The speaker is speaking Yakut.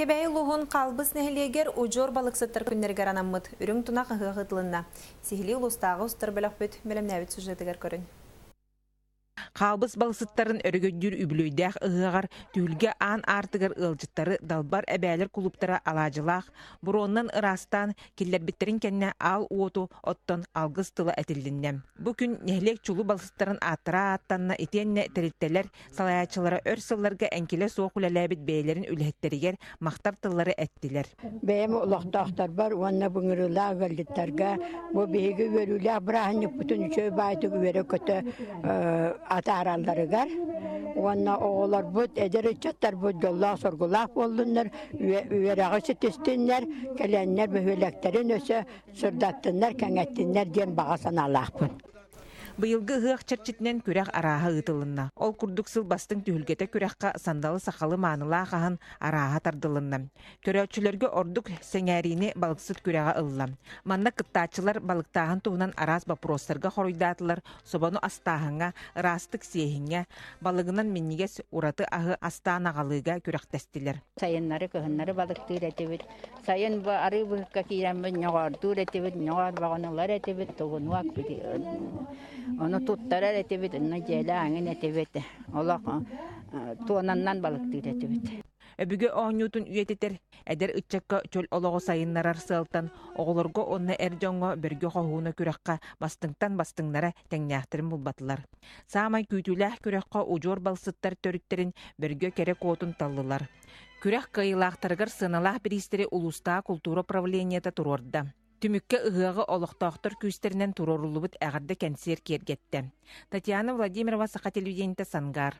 Кэбээйи улууһун Хаалбыс нэһилиэгэр удьуор балыксыттар күннэригэр анаммыт үрүҥ тунах ыһыах ыытылынна. Сиһилии улуустааҕы устар бөлөхпүт бэлэмнээбит сюжетыгар көрүн. Хаалбыс балыксыттарын өрөгөйдүүр үбүлүөйдээх ыһыаҕар түһүлгэ аан аартыгар ыалдьыттары Далбар эбээлэр кулууптара алаадьылаах, буруоннан ыраастаан киллэрбиттэрин кэннэ аал уоту оттон алгыс тыла этиллиннэ. Бу күн нэһилиэк чулуу балыксыттарын ааттара ааттанна итиэннэ тэрилтэлэр салайааччылара өр сылларга эҥкилэ суох үлэлээбит бэйэлэрин үлэһиттэригэр махтал тыллары эттилэр. Бэйэм олохтоохторбор уонна быҥырыылаах ыалдьыттарга бу биһиги үөрүүлээх бырааһынньыкпытын үчүгэй баайдык үөрэ-көтө атааралларыгар уонна оҕолорбут, эдэр ыччаттарбыт дьоллоох-соргулаах буоллуннар, үөрэҕи ситистиннэр, кэлэннэр бөһүөлэктэрин өссө сырдаттыннар, кэҥэттиннэр диэн баҕа санаалаахпын. Быйылгы ыһыах чэрчитинэн күрэх арааһа ыытылынна. Ол курдук сыл бастыҥ түһүлгэтэ күрэххэ сандалы сахалы маанылаах аһын арааһа тардылынна. Көрөөччүлэргэ ордук сэҥээриини балыксыт күрэҕэ ылла. Манна кыттааччылар балыктааһын туһунан араас боппуруостарга хоруйдаатылар, собону астааһыҥҥа, ыраастык сиэһиҥҥэ, балыгынан минньигэс ураты аһы астаан аҕалыыга күрэхтэстилэр. Сайыннары, кыһыннары балыктыыр этибит. Сайын бу арыы быһыкка киирэммит ньоҕоордуур этибит, ньоҕоор бөҕөнү ылар этибит, тугунуок ону туттарар этибит, онно дьиэлэ аҥын этибит, олох туонаннан балыктыыр этибит. Өбүгэ оонньуутун үйэтитэр, эдэр ыччакка чөл олоҕу сайыннарар сыалтан оҕолорго уонна эр дьоҥҥо бөргө хоһууна күрэххэ бастыҥтан бастыҥнара тэҥнээхтэрин булбатылар. Саамай күүтүүлээх күрэххэ удьуор балсыттар төрүттэрин бөргө кэрэ куотун таллылар. Күрэх кыайыылаахтарыгар сыаналаах бириистэри улуустааҕы култуура управлениета туруорда. Түмүккэ ыһыаҕы олохтоохтор күүстэринэн туруоруллубут эҕэрдэ кэнсиэр киэргэттэ. Татьяна Владимирова, Саха телевидениетэ, Сангаар.